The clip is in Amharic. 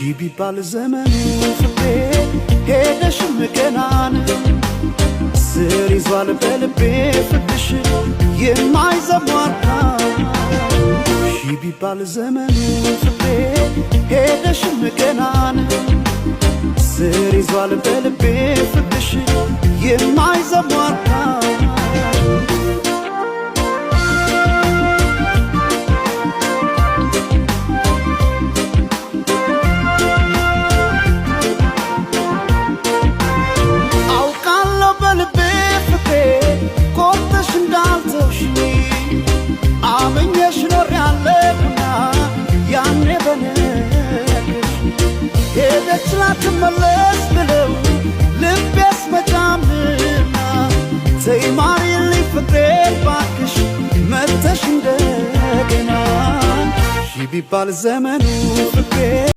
ሺ ቢባል ዘመኑ ፍቅሬ ሄደሽም ገናን ስር ይዟል በልቤ ፍቅርሽ የማይዘሟራ። ሺ ቢባል ዘመኑ ፍቅሬ ሄደሽም ገናን ስር ይዟል በልቤ ፍቅርሽ የማይዘሟራ። አውቃለሁ በልቤ ፍቅሬ ቆርጠሽ እንዳልተውሽኝ፣ አምኜሽ ኖሬያለሁና ያኔ በነግርሽ ሄደች ላትመለስ ብለው ልቤስ መጫምና ተይ ማሪልኝ ፍቅሬ ባክሽ መተሽ እንደገና። ሺ ቢባል ዘመኑ ፍቅሬ።